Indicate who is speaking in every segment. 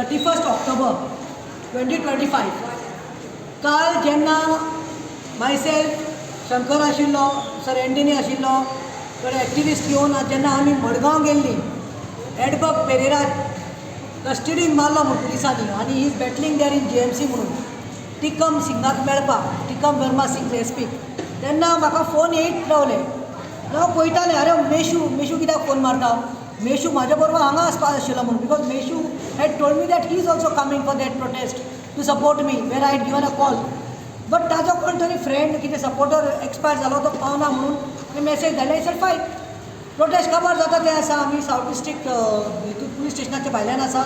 Speaker 1: 31 October 2025. काल जेन्ना myself, Shankar आशिल्लो, सर एंटनी आशिल्लो, थोडे एक्टिविस्ट घेवन जेन्ना आमी मडगांव गेल्लीं, एडबर्ग पेरेरा कस्टडीन मारलो म्हूण पुलिसांनी आनी he is battling there in GMC म्हणून टिकम सिंगाक मेळपाक, टिकम वर्मा सिंग एसपी, तेन्ना म्हाका फोन येयत रावले. हांव पळयतालें, अरे मेशू, मेशू कित्याक फोन मारता? मेशू म्हाज्या बरोबर हांगा आसपाक आशिल्लो म्हणून, because Meshu had told me that he is also coming for that protest to support me, where I had given a call, but ताजो कोण तरी फ्रेंड कितें सपोर्टर एक्सपायर जालो, तो पावना म्हणून मेसेज धाडले. सर, फायन, प्रोटेस्ट काबार जाता तें आसा. आमी सावथ डिस्ट्रिक्ट हितून पुलीस स्टेशनाच्या भायल्यान आसा.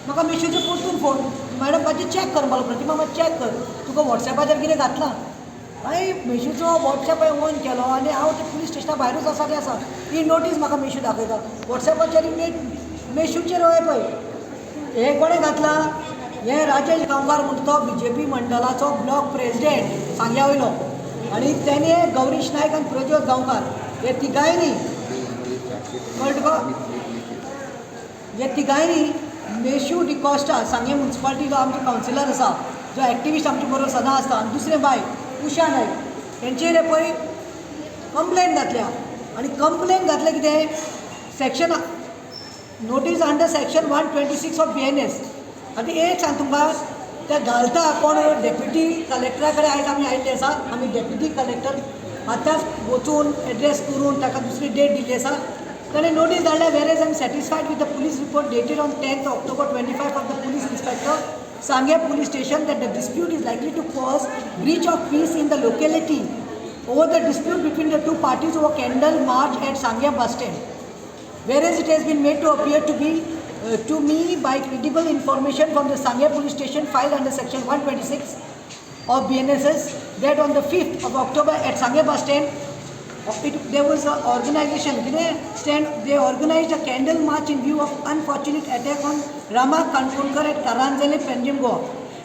Speaker 1: म्हाका मेशूचे परतून फोन, मॅडम, मातशें चॅक कर म्हणलो, प्रतिमा, मातशें चॅक कर, तुका वॉट्सॅपाचेर कितें घातलां. मागीर मेशूचो वॉट्सॅप हांवें ऑन केलो आनी हांव ते पुलीस स्टेशना भायरूच आसा तें आसा. ही नोटीस म्हाका मेशू दाखयता वॉट्सॅपाचेर. मेशूचेर हय पळय, हें कोणें घातलां? हे राजेश गांवकार म्हणटा तो बीजेपी मंडळाचो ब्लॉक प्रेजिडेंट सांग्या वयलो आनी तेणे गौरीश नायक आनी प्रज्योत गांवकार हे तिगांयनी, कळ्ळें तुका, हे तिगांयनी मेशू डिकॉस्टा, सांगें मुन्सिपालिटीचो आमचो कावन्सिलर आसा, जो एक्टिविस्ट आमचे बरोबर सदां आसता, आनी दुसरें बाय उषा नायक, हेंचेर पळय कंप्लेन घातल्या. आनी कंप्लेन घातल्या कितें? Section notice under section 126 of BNS. आतां एक सांग तुमकां, ते घालता कोण? डेप्युटी कलेक्टरा कडेन आयज आमी आयिल्ले आसा. आमी डेप्युटी कलेक्टर आतांच वचून एड्रेस करून ताका दुसरी डेट दिल्ली आसा. ताणें नोटीस धाडल्या, whereas I am satisfied with the police report dated on 10th October 25 of the police inspector, Sanguem police station, that the dispute is likely to cause breach of peace in the locality over the dispute between the two parties over candle march at Sanguem bus stand. Whereas it has been made to appear to be to me by credible information from the Sanguem police station filed under section 126 of BNSS that on the 5th of October at Sanguem bus stand, there was an organization, stand, they organized a candle march in view of unfortunate attack on Rama Kankonkar at Karanzale, Panjim, Goa.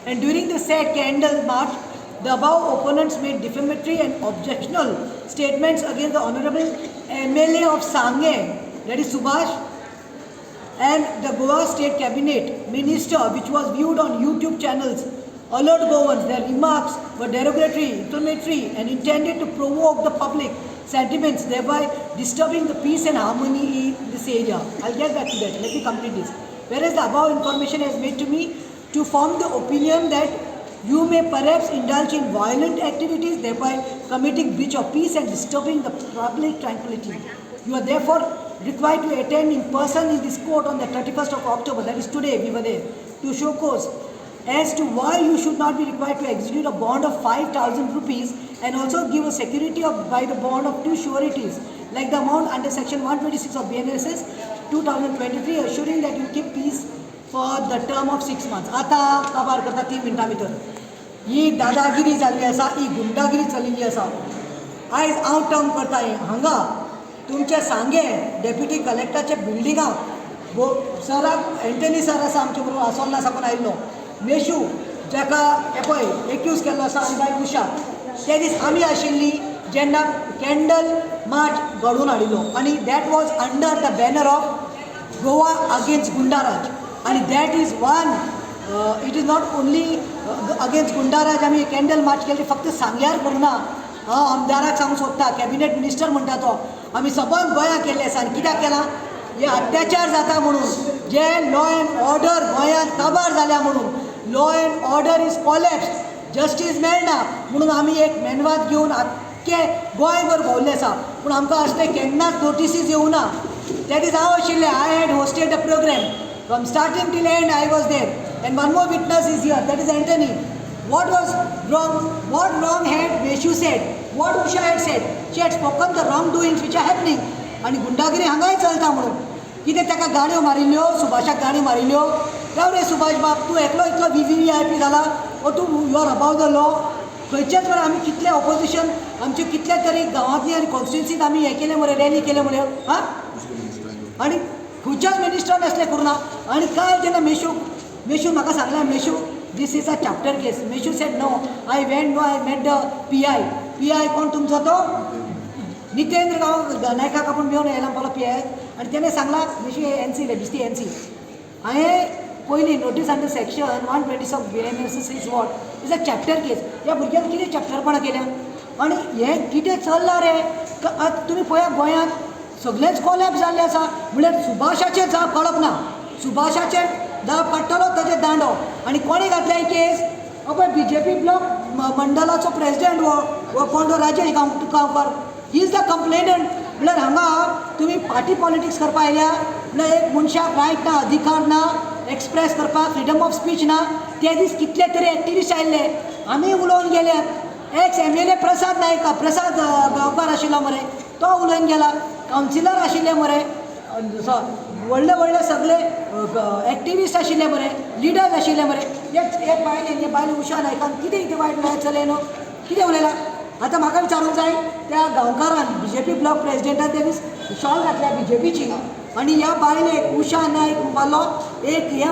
Speaker 1: And during the said candle march, the above opponents made defamatory and objectionable statements against the Honorable MLA of Sanguem, that is Subhash, and the Goa State Cabinet Minister, which was viewed on YouTube channels, Alert Goans. Their remarks were derogatory, inflammatory, and intended to provoke the public sentiments, thereby disturbing the peace and harmony in this area. I'll get back to that. Let me complete this. Whereas the above information has made to me to form the opinion that you may perhaps indulge in violent activities, thereby committing breach of peace and disturbing the public tranquility. You are therefore required to attend in person in this court on the 31st of October, that is today, we were there, to show cause as to why you should not be required to execute a bond of 5,000 rupees and also give a security of by the bond of two sureties like the amount under section 126 of BNSS 2023, assuring that you keep peace for the term of 6 months. आता काबार करता 3 मिनटां भितर. ही दादागिरी जाल्ली आसा, ही गुंडागिरी चलिल्ली आसा. आयज हांव टर्म करता हें हांगा तुमच्या सांगें डेप्युटी कलेक्टराच्या बिल्डिंगाक गो सराक, एंटनी सर आसा आमचे बरोबर, आसोल्ला साकून आयिल्लो मेशू, जाका हे पळय एक्यूज केल्लो आसा, आनी बाय उषा. ते दीस आमी आशिल्ली जेन्ना कॅन्डल मार्च घडोवन हाडिल्लो आनी that was under the banner of Goa against Gundaraj. आनी that is one, it is not only against Gundaraj. आमी कॅन्डल मार्च केली फक्त सांग्यार करूना. हांव आमदाराक सांगूंक सोदता, कॅबिनेट मिनिस्टर म्हणटा तो, आमी सबंद गोंयांत केल्लें आसा. आनी कित्याक केलां? हे अत्याचार जाता म्हणून, जे लॉ एंड ऑर्डर गोंयांत काबार जाल्या म्हणून, law and order is collapse, justice मेळना म्हणून आमी एक मेनवात घेवन आख्खे गोंयभर भोंवल्ले आसा. पूण आमकां असले केन्नाच नोटिसीज येवना. त्या दीस हांव आशिल्लें. I had hosted the program from starting till end. I was there, and one more witness is here, that is Antony. What was wrong? What wrong had Meshu said? What Usha had said? She had spoken the wrongdoings which are happening. आनी गुंडागिरी हांगाय चलता म्हणून. कितें ताका गाडयो मारिल्ल्यो? सुभाषाक गाडयो मारिल्ल्यो? राव रे सुभाष बाब, तूं एकलो इतलो VVIP जाला ओ तूं? You are above the law? खंयचेच मरे आमी कितले ऑपोजिशन, आमचे कितले तरी गांवांतली आनी कॉन्स्टिट्युन्सीत आमी हें केलें मरे, रॅली केले मरे. हां, आनी खंयच्याच मिनिस्टरान असलें करूं ना. आनी काल जेन्ना मेशू, मेशून म्हाका सांगलें, Meshu, this is a chapter case. Meshu said, "No, I went, no, I met the PI." PI कोण तुमचो तो नितेंद्र गांव नायकाक आपूण मेळून येयला म्हणपालो पीआय. आनी तेणें सांगलां, मेशू एनसी रे, बिस्ती एनसी, हांवें पयली notice under section 120 of BNS is what is a chapter case. ह्या भुरग्यान कितें चॅप्टरपणां केल्या आनी हें कितें चल्लां रे? आतां तुमी पळया, गोंयांत सगळेंच कोलॅप्स जाल्लें आसा. म्हणल्यार सुभाषाचेर जाप काडप ना, सुभाषाचेर जाप काडटलो ताचेर दांडो. आनी कोणें घातल्या ही केस? हो पळय, बीजेपी ब्लॉक मंडळाचो प्रेजिडेंट हो हो कोण तो Rajesh Gaonkar, he is the complainant. म्हणल्यार हांगा तुमी पार्टी पॉलिटिक्स करपा आयल्या. म्हणल्यार एक मनशाक रायट ना, अधिकार ना एक्सप्रेस करपाक, फ्रिडम ऑफ स्पीच ना. ते दीस कितले तरी एक्टिविस्ट आयिल्ले, आमी उलोवन गेल्यात. एक्स एमएलए प्रसाद नायक, प्रसाद गांवकार आशिल्लो मरे, तो उलोवन गेला. कावन्सिलर आशिल्ले मरे, व्हडले व्हडले सगळे एक्टिविस्ट आशिल्ले मरे, लिडर्स आशिल्ले मरे. हे हे बायलेन, हे बायल उषा नायकान कितें कितें वायट उलयला चलय न्हू, कितें उलयला? आतां म्हाका विचारूंक जाय, त्या गांवकारान, बीजेपी ब्लॉक प्रेजिडेंटान त्या दीस शॉल घातल्या बीजेपीची आनी ह्या बायलेक उषा नायक मारलो एक हें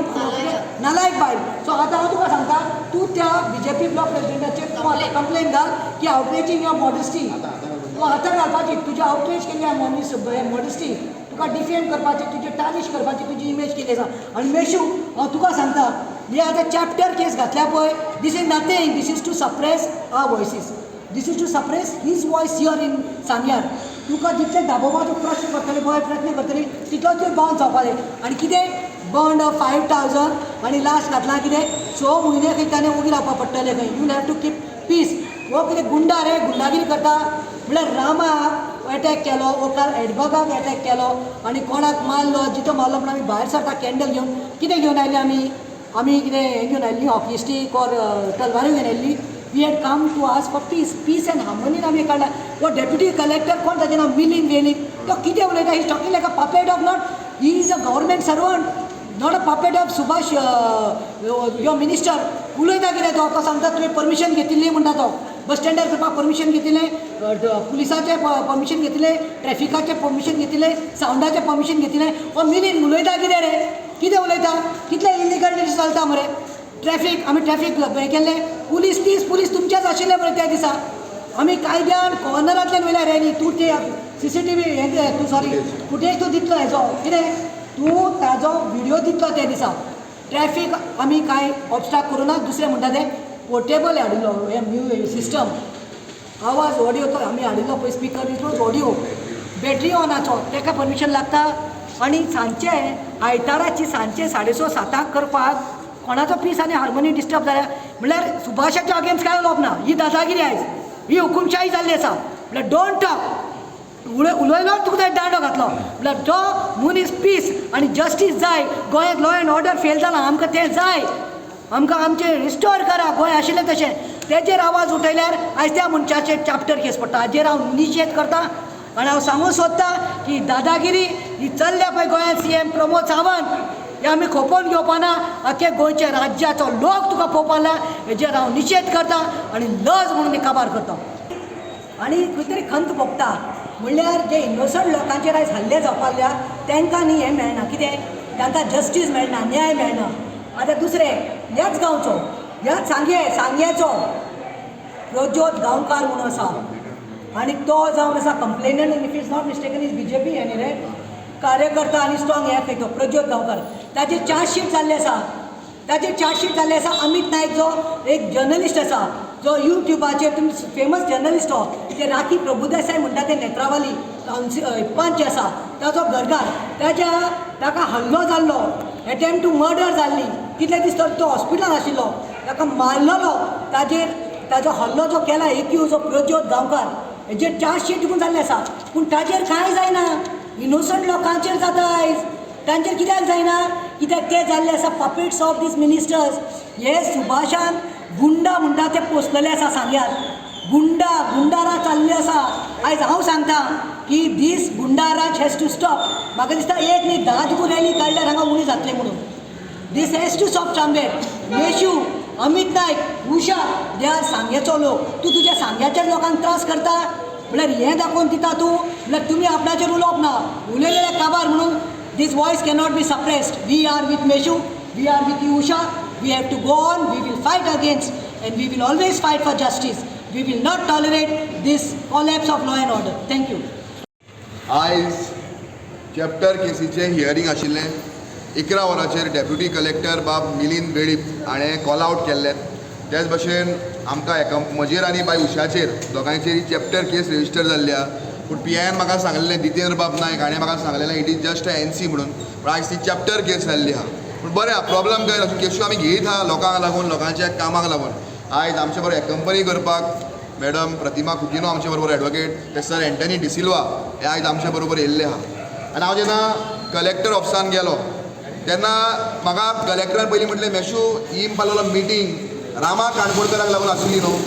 Speaker 1: नालायक बायल. सो आतां हांव तुका सांगता, तूं त्या बीजेपी ब्लॉक प्रेजिडेंटाचेर तूं आतां कंप्लेन घाल की आउटरेजींग your modesty. तूं आतां घालपाची तुज्या आउटरेज केली मॉडिस मॉडेस्टी, तुका डिफेम करपाची, तुजें टार्निश करपाची तुजी इमेज केली आसा. आनी मेशू, हांव तुका सांगता, हे आतां चॅप्टर केस घातल्या पळय, this is nothing. This is to suppress our voices, this is to suppress his voice here in सांग्यार. तुका जितले दाबोवपाचो प्रश्न करतले पळय, प्रयत्न करतली, तितलोच तुवें बाउंड जावपा जाय. आनी कितें बॉन्ड 5,000 आनी लास्ट घातला कितें, 6 म्हयने खंय ताणें ओगी रावपा पडटलें खंय. You have to keep peace. हो कितें गुंडा रे, गुंडागिरी करता? म्हणल्यार रामाक एटॅक केलो, वो काल एडबगाक एटॅक केलो आनी कोणाक मारलो, जितो मारलो म्हण आमी भायर सरता कॅन्डल घेवन. कितें घेवन आयले आमी? आमी कितें हें घेवन आयिल्ली, हॉकी स्टीक ऑर तलवारी घेवन आयिल्ली? We had come to ask for peace, peace and हार्मोनीन आमी काडला. हो डेप्युटी कलेक्टर कोण, ताजें नांव मिलीन वेलीन, तो कितें उलयता? He talking like a puppet of, not, he is a government servant, not a puppet of Subhash your minister. उलयता कितें तो? तो सांगता तुवें परमिशन घेतिल्ली म्हणटा तो. बस स्टँडार करपाक परमिशन घेतिल्लें, पुलिसाचें परमिशन घेतिल्लें, ट्रॅफिकाचें परमिशन घेतिल्लें, सावंडाचें परमिशन घेतिल्लें. हो मिलीन उलयता कितें रे? कितें उलयता? कितले इलिगल चलता मरे ट्रॅफीक. आमी ट्रॅफीक हें केल्लें, पुलीस 30 पुलीस तुमचेच आशिल्ले मरे त्या दिसा. आमी कायद्यान कॉर्नरांतल्यान वयल्या रॅली. तूं ते सीसीटीव्ही हें तूं, सॉरी, फुटेज तूं दितलो हेजो, कितें तूं ताजो विडियो दितलो. त्या दिसा ट्रॅफीक आमी कांय ऑबस्ट्रक्ट करूं ना. दुसरें म्हणटा तें पोर्टेबल हाडिल्लो हें म्युजीक सिस्टम, आवाज ऑडियो तो आमी हाडिल्लो पळय speaker, it was audio, battery ऑनाचो, ताका परमिशन लागता. आनी सांजचे आयताराची सांजचे 6:30 7 करपाक कोणाचो पीस आनी हार्मोनी डिस्टर्ब जाल्या? म्हणल्यार सुभाषाच्या अगेन्स्ट कांय उलोवप ना, ही दादागिरी आयज, ही हुकुमशाही जाल्ली आसा. म्हणल्यार don't talk, उलयलो तुका थंय दांडो घातलो. म्हणल्यार जो मनीस पीस आनी जस्टीस जाय, गोंयांत लॉ एंड ऑर्डर फेल जाला, आमकां तें जाय, आमकां आमचें रिस्टोर करा गोंय आशिल्लें तशें, तेजेर आवाज उठयल्यार आयज त्या मनशाचेर चॅप्टर केस पडटा. हाजेर हांव निशेध करता आनी हांव सांगूंक सोदतां की दादागिरी ही चल्ल्या पळय गोंयांत सीएम प्रमोद सावंत, हे आमी खोपोवन घेवपा ना. आख्खे गोंयच्या राज्याचो लोक तुका पळोवपाक लागला. हेजेर हांव निशेध करता आनी लज म्हणून काबार करता आनी खंय तरी खंत भोगता. म्हणल्यार जे इनोसंट लोकांचेर आयज हल्ले जावपाक लागल्या, तांकां न्ही हें मेळना कितें, तांकां जस्टीस मेळना, न्याय मेळना. आतां दुसरें, ह्याच गांवचो, ह्याच सांग्याचो प्रज्योत गांवकार म्हणून आसा आनी तो जावन आसा complainant. If is not mistaken, is BJP न्ही रे कार्यकर्ता आनी स्ट्रॉंग हे खंय तो प्रज्योत गांवकार, ताचेर चार्जशीट जाल्लें आसा, ताचेर चार्जशीट जाल्लें आसा. अमीत नायक जो एक जर्नलिस्ट आसा, जो युट्युबाचेर तुमी फेमस जर्नलिस्ट हो, ते राखी प्रभुदेसाय म्हणटा ते नेत्रावली कावन्सिल पंच आसा, ताचो घरकार, ताच्या ताका हल्लो जाल्लो, एटेम्प्ट टू मर्डर जाल्ली. कितले दीस तो हॉस्पिटलान आशिल्लो, ताका मारलेलो. ताजेर ताजो हल्लो जो केला एक्यूज जो प्रज्योत गांवकार, हेजेर चार्जशीट देखून जाल्लें आसा, पूण ताजेर कांय जायना. इनोसंट लोकांचेर जाता आयज, तांचेर कित्याक जायना? कित्याक ते जाल्ले आसा पपेट्स ऑफ these ministers. हे सुभाषान गुंडा म्हणटा ते पोसलेले आसा सांग्यार, गुंडा गुंडाराज चालले आसा. आयज हांव सांगता की this goonda raj has to stop. म्हाका दिसता एक न्ही, 10 देखून रॅली काडल्यार हांगा उणी जातले म्हणून. This has to stop somewhere. Meshu, Amit Naik, Usha, they are सांग्याचो लोक. तूं तुज्या सांग्याच्याच लोकांक त्रास करता म्हणल्यार हें दाखोवन दिता तूं. म्हणल्यार तुमी आपणाचेर उलोवप ना, उलयलेले काबार म्हणून. These voice cannot be suppressed. We are with Meshu, we are with you Usha. We have to go on, we will fight against and we will always fight for justice. We will not tolerate this collapse of law and order. Thank you.
Speaker 2: आयज chapter केसीचें hearing आशिल्लें. 11 वरांचेर deputy collector बाब मिलिंद वेळीप हाणें call out केल्लें. तेच भशेन आमकां एका म्हजेर आनी बाय उषाचेर दोगांयचेर चॅप्टर केस रजिस्टर जाल्ली आहा. पूण पी आयन म्हाका सांगलेलें, जितेंद्र बाब नायक हाणें म्हाका सांगलेलें it is just a NC म्हणून, पूण आयज ती चॅप्टर केस जाल्ली आहा. पूण बरें आहा, प्रॉब्लम कांय ना, केश्यो आमी घेयत आहा लोकांक लागून, लोकांच्या कामाक लागून. आयज आमचे बरोबर एकंपनी करपाक मॅडम प्रतिमा कुतिन्हो आमचे बरोबर एडवोकेट, ते सर एंटनी डिसिल्वा हे आयज आमचे बरोबर येयल्ले आहा. आनी हांव जेन्ना कलेक्टर ऑफिसान गेलो तेन्ना म्हाका कलेक्टरान पयलीं म्हटलें, मेशू ही म्हणपाक लागलो मिटींग रामा काणकोणकराक लागून आसली न्हू.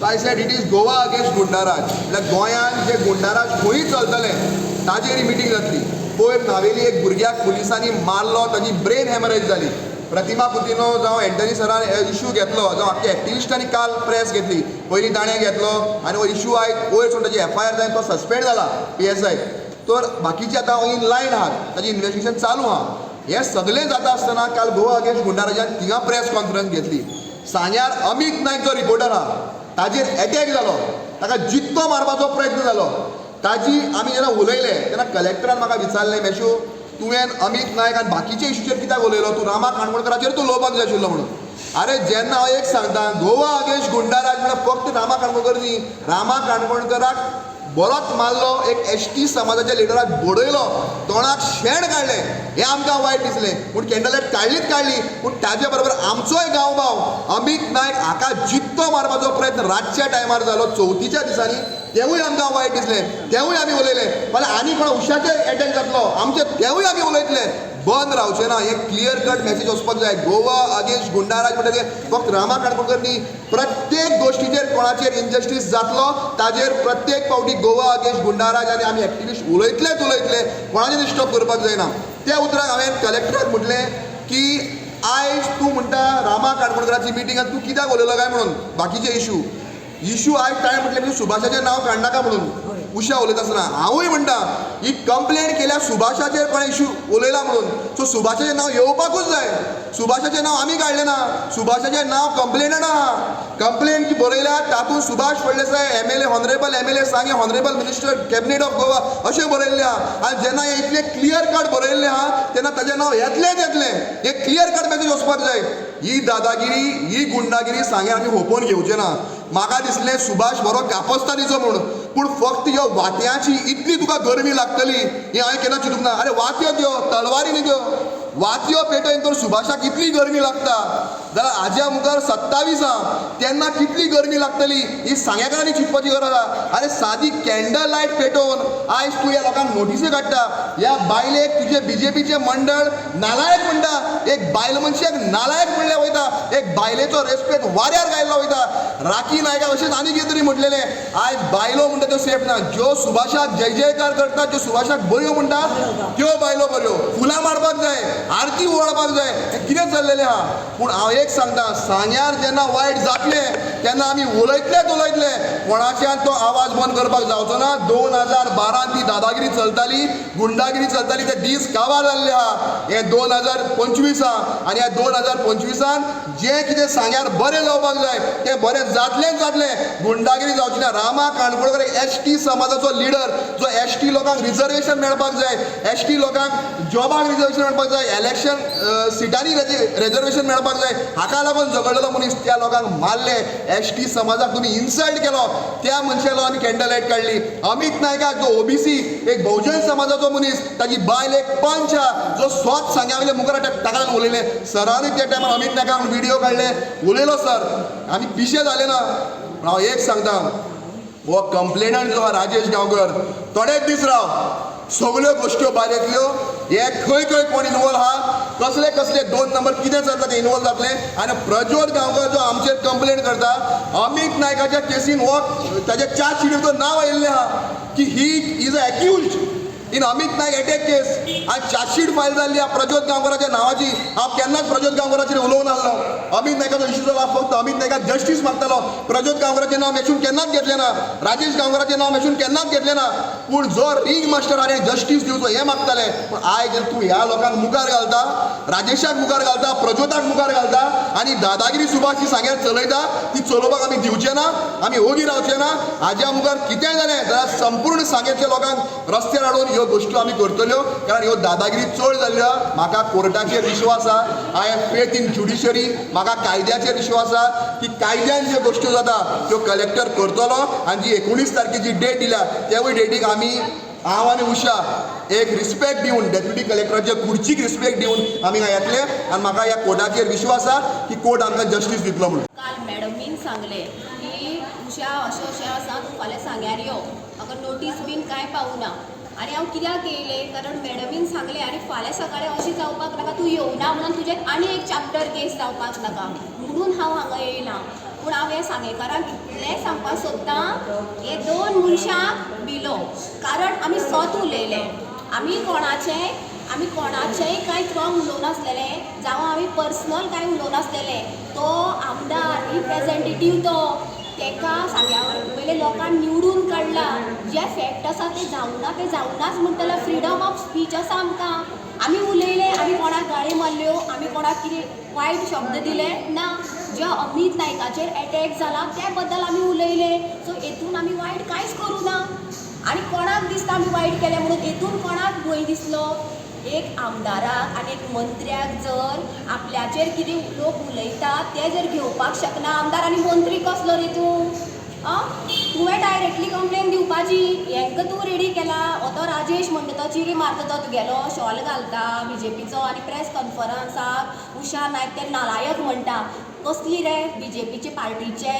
Speaker 2: So I said it is Goa against goonda raj, म्हळ्यार गोंयांत जे गुंडाराज खंयूय चलतलें ताजेर ही मिटींग जातली. पयर नावेली एक भुरग्याक पुलिसांनी मारलो, ताजी ब्रेन हॅमरेज जाली. प्रतिमा कुतिन्हो जावं एंटनी सरान इशू घेतलो, जावं आख्खे एक्टिविस्टांनी काल प्रेस घेतली, पयलीं ताणें घेतलो आनी हो इशू आयज वयर सोडून ताजी एफ I R जावन तो सस्पेंड जाला पी एस I. तर बाकीचे आतां इन लायन आहात, ताजें इन्वेस्टिगेशन चालू आहा. हें सगळें जाता आसतना काल गोवा अगेन्स्ट गुंडाराजान थिंगा प्रेस कॉन्फरन्स घेतली. सांग्यार अमीत नायक जो रिपोर्टर आहा ताजेर एटॅक जालो, ताका जित्तो मारपाचो प्रयत्न जालो. ताजी आमी जेन्ना उलयले तेन्ना कलेक्टरान म्हाका विचारलें, मेशू तुवें अमीत नायक आनी बाकीच्या इशूचेर कित्याक उलयलो, तूं रामा काणकोणकराचेर तूं उलोवपाक जाय आशिल्लो म्हणून. अरे जेन्ना हांव एक सांगता, गोवा अगेन्स्ट गुंडाराज म्हळ्यार फक्त रामा काणकोणकर न्ही, रामा काणकोणकराक बरोच मारलो, एक एस टी समाजाच्या लिडराक बडयलो, तोंडाक शेण काडलें, हें आमकां वायट दिसलें. पूण कॅन्डलायट काडलीच काडली, पूण ताजे बरोबर आमचोय गांवभाव अमीत नायक हाका जित्तो मारपाचो प्रयत्न रातच्या टायमार जालो चवथीच्या दिसांनी, तेवूय आमकां वायट दिसलें, तेवूय आमी उलयले. फाल्यां आनी कोणा उशाचेर एटॅक जातलो आमचे, तेवूय आमी उलयतले. बंद रावचें ना, हे क्लियर कट मॅसेज वचपाक जाय. गोवा अगेन्स्ट गुंडाराज म्हणटा ते फक्त रामा काणकोणकर न्ही, प्रत्येक गोश्टीचेर कोणाचेर इनजस्टीस जातलो ताजेर प्रत्येक फावटी गोवा अगेन्स्ट गुंडाराज आनी आमी एक्टिविस्ट उलयतलेच उलयतले, कोणाचेर डिस्टर्ब करपाक जायना. त्या उतराक हांवें कलेक्टराक म्हटलें की आयज तूं म्हणटा रामा काणकोणकराची मिटींग आनी तूं कित्याक उलयलो काय म्हणून बाकीचे इशू इशू आयज ताणें म्हटलें की सुभाषाचें नांव काडनाका म्हणून उषा उलयता आसतना हांवूय म्हणटा ही कंप्लेन केल्या सुभाषाचेर कोणें इशू उलयला म्हणून, सो सुभाषाचें नांव येवपाकूच जाय. सुभाषाचें नांव आमी काडलें ना, सुभाषाचें नांव कंप्लेनंट आहा. कंप्लेन जी बरयल्या तातूंत Subhash Phaldesai MLA, honourable MLA Sanguem, honourable minister cabinet of Goa अशें बरयल्लें आहा. आनी जेन्ना हें इतलें क्लियर कट बरयल्लें आहा तेन्ना ताजें नांव येतलेंच येतलें, हें क्लियर कट मॅसेज वचपाक जाय. ही दादागिरी, ही गुंडागिरी सांगें आमी होपोवन घेवचें ना. म्हाका दिसलें सुभाष बरो कापस्तादीचो म्हूण, पूण फक्त ह्यो वात्याची इतली तुका गरमी लागतली ही हांवें केन्ना चिंतूंक ना. अरे वात्यो त्यो, तलवारी न्ही त्यो, वात्यो पेटयन तर सुभाषाक इतली गरमी लागता जाल्यार हाज्या मुखार 27 आहा तेन्ना कितली गरमी लागतली ही सांग्याकारांनी चिंतपाची गरज आहा. अरे सादी कॅन्डल लायट पेटोवन आयज तूं ह्या लोकांक नोटिसी काडटा. ह्या बायलेक तुजे बीजेपीचें मंडळ नालायक म्हणटा, एक बायल मनशाक नालायक म्हणलें वयता, एक बायलेचो रेस्पेक्ट वाऱ्यार घायल्लो वयता. राखी नायकाक अशेंच आनी कितें तरी म्हटलेलें. आयज बायलो म्हणटा त्यो सेफ ना, ज्यो सुभाषाक जय जयकार करता, ज्यो सुभाषाक बऱ्यो म्हणटा त्यो बायलो बऱ्यो, फुलां मारपाक जाय, आरती ओवाळपाक जाय, हें कितें चल्लेलें आहा. पूण हांव एक सांगता, सांग्यार जेन्ना वायट जातलें तेन्ना आमी उलयतलेच उलयतले, कोणाच्यान तो आवाज बंद करपाक जावचो ना. 2012 ती दादागिरी चलताली, गुंडागिरी चलताली, ते दीस काबार जाल्ले आहा. हे 2025 आहा आनी ह्या 2025 जें कितें सांग्यार बरें जावपाक जाय तें बरें जातलेंच जातलें, गुंडागिरी जावची ना. रामा काणकोणकर एस टी समाजाचो लिडर, जो एस टी लोकांक रिजर्वेशन मेळपाक जाय, एस टी लोकांक जॉबाक रिजर्वेशन मेळपाक जाय, इलेक्शन सिटांनी रिजर्वेशन मेळपाक जाय, हाका लागून झगडलेलो मनीस, त्या लोकांक मारले. एस टी समाजाक तुमी इन्सल्ट केलो, त्या मनशाक आमी कॅन्डल लायट काडली. अमीत नायकाक जो ओबीसी एक बहुजन समाजाचो मनीस, ताजी बायल एक पंच आहा, जो स्वत सांग्या वयल्या मुखार ताका लागून उलयले. सरानूय त्या टायमार अमीत नायकाक व्हिडिओ काडले, उलयलो सर, आमी पिशे जाले ना. पूण हांव एक सांगता, हो कंप्लेनंट जो आहा राजेश गांवकर, थोडेच दीस राव, सगल्यो गोश्ट्यो भायर येतल्यो. हे खंय खंय कोण इनवॉल्व आहा, कसले कसले 2 नंबर कितें चलता ते इनवॉल्व जातले. आनी प्रज्वल गांवकर जो आमचेर कंप्लेन करता, अमीत नायकाच्या केसीन हो ताच्या चार्ज शीटीर नांव आयिल्लें आहा की he is a accused in Amit Naik attack case. आनी चार्जशीट फायल जाल्ली आहा प्रज्योत गांवकराच्या नांवाची. हांव केन्नाच प्रज्योत गांवकराचेर उलोवंक नासलो. अमीत नायकाचो इशू जाला, फक्त अमीत नायकाक जस्टीस मागतालो. प्रज्योत गांवकराचें नांव मेसून केन्नाच घेतलें ना, राजेश गांवकराचें नांव मेसून केन्नाच घेतलें ना. पूण जो रिंग मास्टर हाणें जस्टीस दिवचो हें मागताले. पूण आयज तूं ह्या लोकांक मुखार घालता, राजेशाक मुखार घालता, प्रज्योताक मुखार घालता आनी दादागिरी सुभाष ही सांग्यार चलयता, ती चलोवपाक आमी दिवचे ना, आमी ओगी रावचे ना. हाज्या मुखार कितेंय जालें जाल्यार संपूर्ण सांग्याच्या लोकांक रस्त्यार हाडून ह्यो गोश्ट्यो आमी करतल्यो, कारण ह्यो दादागिरी चड जाल्ल्यो. म्हाका कोर्टाचेर विश्वास आसा, I have faith in judiciary. म्हाका कायद्याचेर विश्वास आसा की कायद्यान ज्यो गोश्ट्यो जाता त्यो कलेक्टर करतलो. आनी जी 19 तारखेची डेट दिल्या त्यावूय डेटीक आमी, हांव आनी उषा एक रिस्पेक्ट दिवन, डेप्युटी कलेक्टराचे खुर्चीक रिस्पेक्ट दिवन आमी हांगा येतले. आनी म्हाका ह्या कोर्टाचेर विश्वास आसा की कोर्ट आमकां जस्टीस दितलो म्हणून.
Speaker 3: काल मॅडमीन सांगलें की उषा अशें अशें आसा, तूं फाल्यां सांग्यार यो. म्हाका नोटीस बीन कांय पावना. आनी हांव कित्याक येयलें, कारण मॅडमीन सांगलें आनी फाल्यां सकाळीं अशें जावपाक नाका, तूं येवना म्हणून तुजेर आनी एक चॅप्टर केस जावपाक नाका म्हणून हांव हांगा येयलां. पूण हांव हे सांगेकारांक इतलें सांगपाक सोदतां, हे दोन मनशांक भिलो, कारण आमी सत उलयले. आमी कोणाचेंय कांय रॉंग उलोवनासलेलें, जावं आमी पर्सनल कांय उलोवनासलेलें. तो आमदार रिप्रेजेंटेटीव, तो तेका सांग्या वयले लोकांक निवडून काडला. जे फॅक्ट आसा ते जावना, ते जावनाच म्हणटले. फ्रिडम ऑफ स्पीच आसा आमकां. आमी उलयले. आमी कोणाक गाळी मारल्यो? आमी कोणाक कितें वायट शब्द दिले ना. जे अमीत नायकाचेर एटॅक जाला त्या बद्दल आमी उलयले. सो हेतून आमी वायट कांयच करूं ना. आनी कोणाक दिसता आमी वायट केलें म्हणून? हेतून कोणाक भंय दिसलो? एक आमदाराक आनी एक मंत्र्याक जर आपल्याचेर कितें लोक उलयता ते जर घेवपाक शकना, आमदार आनी मंत्री कसलो रे तूं? आं, तुवें डायरेक्टली कंप्लेन दिवपाची. हेंकां तूं रेडी केला. हो तो राजेश म्हणटा तो चिरी मारता, तो तुगेलो शॉल घालता बीजेपीचो आनी प्रेस कॉन्फरन्साक उषा नायक ते नालायक म्हणटा. कसली रे बीजेपीचे पार्टीचे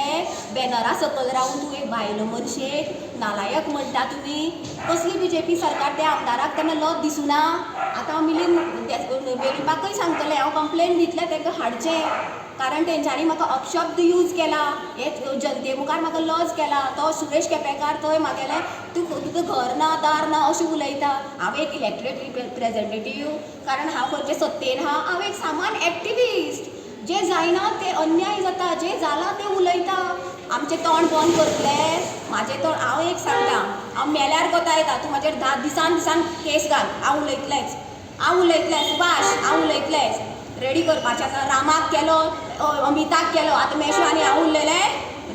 Speaker 3: बॅनरा सकयल रावन तूं एक बायल मनशेक नालायक म्हणटा तुमी? कसली बीजेपी सरकार? त्या आमदाराक तेन्ना लज दिसुना? आतां हांव मिलिंद वेळीपाकय सांगतलें, हांव कंप्लेन दितलें तांकां हाडचें, कारण तेंच्यांनी म्हाका अपशब्द यूज केला. हे जनते मुखार म्हाका लज केला. तो सुरेश केपेकार थंय म्हागेलें तूं तुका घर ना दार ना अशें उलयता. हांव एक इलेक्टेड रिप्रेजेंटेटीव, कारण हांव खंयचे सत्तेन आहा? हांव एक सामान्य एक्टिविस्ट. जे जायना ते अन्याय जाता, जे जाला ते उलयता. आमचें तोंड बंद करतले? म्हाजें तोंड, हांव एक सांगता, हांव मेल्यार कोता येता. तूं म्हाजेर 10 दिसान दिसान केस घाल, हांव उलयतलेंच, हांव उलयतलें. सुभाश, हांव उलयतलेंच. रेडी करपाचें आसा. रामाक केलो, अमिताक केलो, आतां मेशो आनी हांव उरलेलें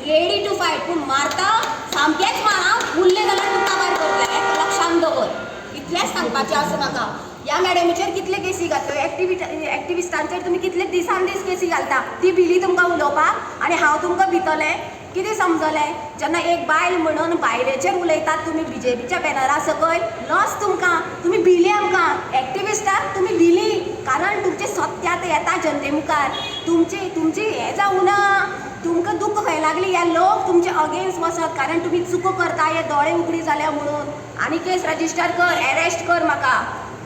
Speaker 3: रेडी टू फायट. पूण मारता सामकेंच मार. हांव उरलें जाल्यार तूं काबार करतलें हें लक्षान दवर. इतलेंच सांगपाचें आसा म्हाका. ह्या मॅडमीचेर कितले केसी घातल्यो? एक्टिविस्टांचेर तुमी कितले दिसान दीस केसी घालता? ती भिली तुमकां उलोवपाक आनी हांव तुमकां भितलें? कितें समजलें? जेन्ना एक बायल म्हणून बायलेचेर उलयतात तुमी बीजेपीच्या बॅनरा सकयल, लज तुमकां. तुमी भिली आमकां एक्टिविस्टाक, तुमी भिली, कारण तुमचें सत्य आतां येता जनते मुखार. तुमची तुमची हें जावना. तुमकां दुख्ख खंय लागली? हे लोक तुमचे अगेन्स्ट वचत, कारण तुमी चुको करता हे दोळे उगडी जाल्या म्हणून. आनी केस रजिस्टर कर, एरेस्ट कर, म्हाका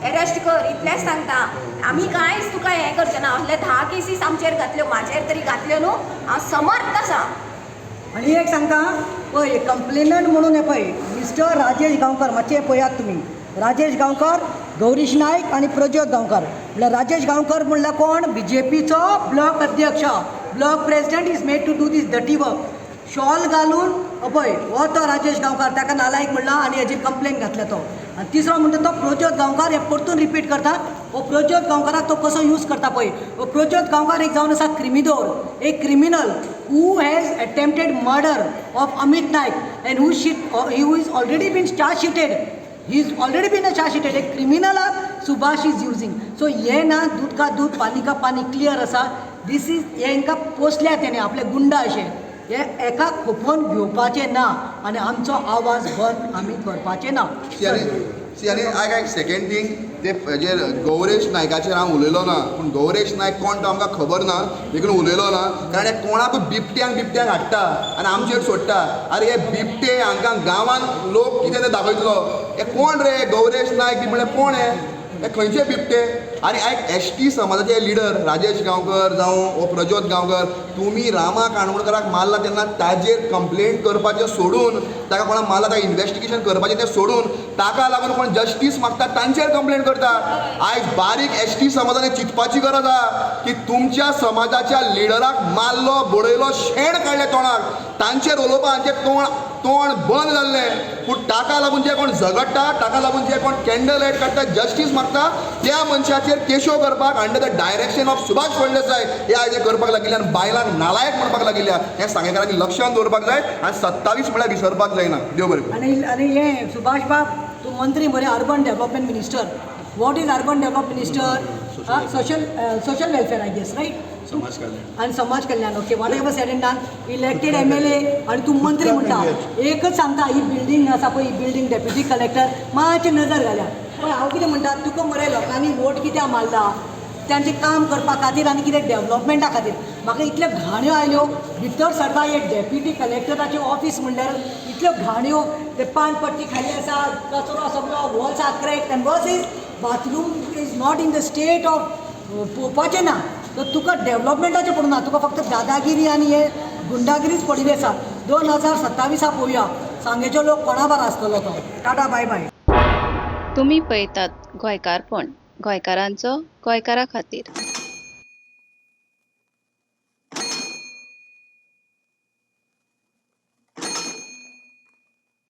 Speaker 3: एरेस्ट कर, इतलेंच सांगता. आमी कांयच तुका हें करचें ना. असले 10 केसीस आमचेर घातल्यो, म्हाजेर तरी घातल्यो न्हू, हांव समर्थ आसा.
Speaker 1: आनी एक सांगता पळय, कंप्लेनंट म्हणून हे पळय मिस्टर राजेश गांवकर, मातशें पळयात तुमी. राजेश गांवकर, गौरीश नायक आनी प्रज्योत गांवकर. म्हणल्यार राजेश गांवकर म्हणल्यार कोण? बीजेपीचो ब्लॉक अध्यक्ष, block president is made to do this dirty work. Shawl घालून पळय हो तो राजेश गांवकर, ताका नालायक म्हणला आनी हेजेर कंप्लेन घातल्या तो. आनी तिसरो म्हणटा तो प्रज्योत गांवकर. हे परतून रिपीट करता, हो प्रज्योत गांवकराक तो कसो यूज करता पळय. हो प्रज्योत गांवकर एक जावन आसा क्रिमिदोर, एक criminal who has attempted murder of Amit Naik and who is already been charge sheeted. He is already been a charge sheeted. एक क्रिमिनलाक सुभाष is using. सो हे ना, दूध का दूध पानी का पानी क्लियर आसा. This is हे हांकां पोसल्या तेणे आपले गुंडा अशे. हे एका खोपोवन घेवपाचे ना आनी आमचो आवाज बंद आमी करपाचे ना.
Speaker 2: सी, आनी आयक आयक, सेकंड थींग, ते हेजेर गौरेश नायकाचेर हांव उलयलो ना, पूण गौरेश नायक कोण तो आमकां खबर ना, देखून उलयलो ना. कारण हे कोणाकूय बिबट्यांक बिबट्यांक हाडटा आनी आमचेर सोडटा. आरे, हे बिबटे हांकां गांवान लोक कितें तें दाखयतलो. हे कोण रे गौरेश नायक बी म्हळ्यार कोण? हे हे खंयचे बिबटे? आनी आयक, एसटी समाजाचे लिडर राजेश गांवकर जावं हो प्रज्योत गांवकर, तुमी रामा काणकोणकराक मारला तेन्ना ताजेर कंप्लेंट करपाचें सोडून, ताका कोणाक मारला ताका इन्वेस्टिगेशन करपाचें तें सोडून, ताका लागून कोण जस्टीस मागता तांचेर कंप्लेंट करता. आयज बारीक एसटी समाजान चिंतपाची गरज आहा की तुमच्या समाजाच्या लिडराक मारलो, बडयलो, शेण काडलें तोंडाक, तांचेर उलोवपा हांचें तोंड तोंड बंद जाल्लें. पूण ताका लागून जे कोण झगडटा, ताका लागून जे कोण कॅन्डल लायट काडटा, जस्टीस मागता, त्या मनशाचेर केशो करपाक under the direction of Subhash Phaldesai हे आयज हे करपाक लागिल्ले आनी बायलांक नालायक म्हणपाक लागिल्ल्या. हें सांगेकारांनी लक्षांत दवरपाक जाय आनी 27 म्हळ्यार विसरपाक जायना. देव बरें करूं.
Speaker 1: आनी आनी हे सुभाष बाब, तूं मंत्री मरे, urban development minister. What is urban develop minister? Social social welfare, I guess, right?
Speaker 4: समाज कल्याण.
Speaker 1: आनी समाज कल्याण. Okay, whatever said and done, elected MLA आनी तूं मंत्री म्हणटा. एकच सांगता, ही बिल्डींग आसा पळय, ही बिल्डींग डेप्युटी कलेक्टर मातशें नजर घाल्या. पळय, हांव कितें म्हणटा, तुका मरे लोकांनी वोट कित्याक मारला? तांचें काम करपा खातीर आनी कितें डेवलपमेंटा खातीर. म्हाका इतल्यो घाण्यो आयल्यो भितर सरता, हे डेप्युटी कलेक्टराचें ऑफीस म्हणल्यार इतल्यो घाण्यो, ते पान पट्टी खाल्ली आसा, कचरो सगळो, walls are crack and worse is bathroom is not in the state of पळोवपाचें ना. तर तुका डेवलपमेंटाचें पडूं ना, तुका फक्त दादागिरी आनी हे गुंडागिरीच पडिल्ली आसा. 2027 पळोवया सांगेचो लोक कोणा बार आसतलो तो. टाटा, बाय बाय.
Speaker 5: तुमी पळयतात गोंयकारपण, गोंयकारांचो गोंयकारा खातीर.